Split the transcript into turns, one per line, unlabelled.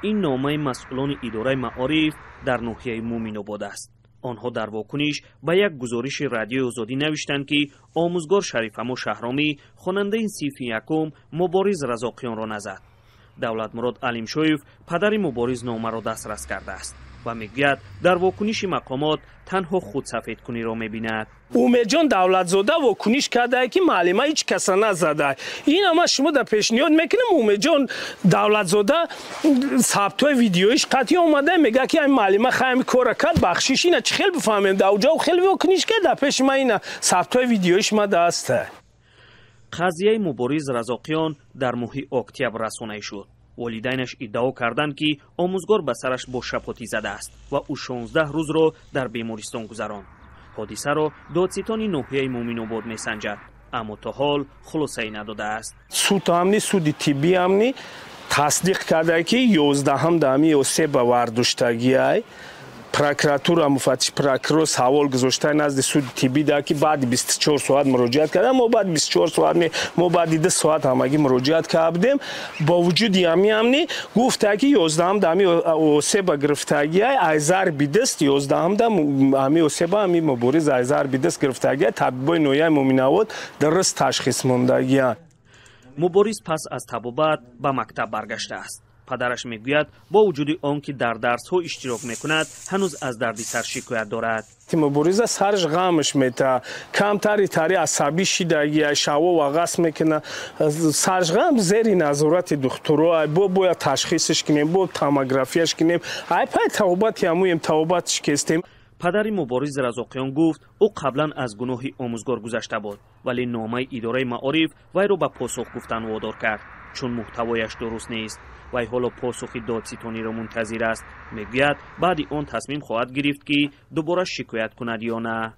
Ин номаи масъулони идораи маориф дар ноҳияи Муъминобод аст. Онҳо дар вокуниш ба як гузориши Радиои Озодӣ навиштанд, ки омӯзгор Шарифамо Шаҳромӣ хонандаи синфи якум Мубориз Разоқиёнро назад. Давлатмурод Алимшоев, падари Мубориз, номаро дастрас кардааст ва мегӯяд, дар вокуниши мақомот танҳо худсафедкуниро мебинад.
Умедҷон Давлатзода вокуниш кардае, ки муаллима ҳеҷ каса назада. Ина ма шумо дар пешниҳод мекунем. Умедҷон Давлатзода сабтҳои видеоиш қатъӣ омада, мега, ки ами муаллима хайми кора кард, бахшиш. Ина чӣ хел бифаҳмем? Дар уҷо хеле вокуниш кард, дар пеши ма ина сабтҳои видеоиш ма даста.
Қазияи Мубориз Разоқиён дар моҳи октябр расонаӣ шуд. Волидайнаш иддао карданд, ки омӯзгор ба сараш бо шапотӣ задааст ва ӯ 16 рӯзро дар бемористон гузаронд. Ҳодисаро додситони ноҳияи Муъминобод месанҷад, аммо то ҳол хулосае надодааст.
Суд ҳамни, суди тиббӣ ҳамни тасдиқ карда, ки 11-ҳам даҳами осеба вардоштагиай. Прокуратура, муфаттиш прокурор савол гузошта назди суди тиббӣ да, ки баъди 24 соат муроҷиат карда. Мо баъди 24 соат не, мо баъди 2 соат ҳамагӣ муроҷиат карда будем. Бо вуҷуди ҳами ҳамни гуфта, ки 11-ҳам даҳами осеба гирифтагиай ай зарби даст, 11-ҳам да ҳами осеба ҳами Мубориз ай зарби даст гирифтагиай. Табибои ноҳияи Муъминобод дуруст ташхис мондагианд.
Мубориз пас аз табобат ба мактаб баргаштааст. Падараш мегӯяд, бо вуҷуди он ки дар дарсҳо иштирок мекунад, ҳанӯз аз дарди сар шикоят дорад.
Мубориза сараш ғамш мета, камтари тари асабӣ шидагия, шаво вағас мекуна, сарш ғам. Зери назорати духтуро бо бояд ташхисш кунем, бо томографияш кунем. Ай пай табобати ҳамуем, табобатш кестем.
Падари Мубориз Разоқиён гуфт, ӯ қаблан аз гуноҳи омӯзгор гузашта буд, вале номаи идораи маориф вайро ба посух гуфтан водор кард, чун муҳтавояш дуруст нест. Вай ҳоло посухи додситониро мунтазир аст. Мегӯяд, баъди он тасмим хоҳад гирифт, ки дубора шикоят кунад ё на.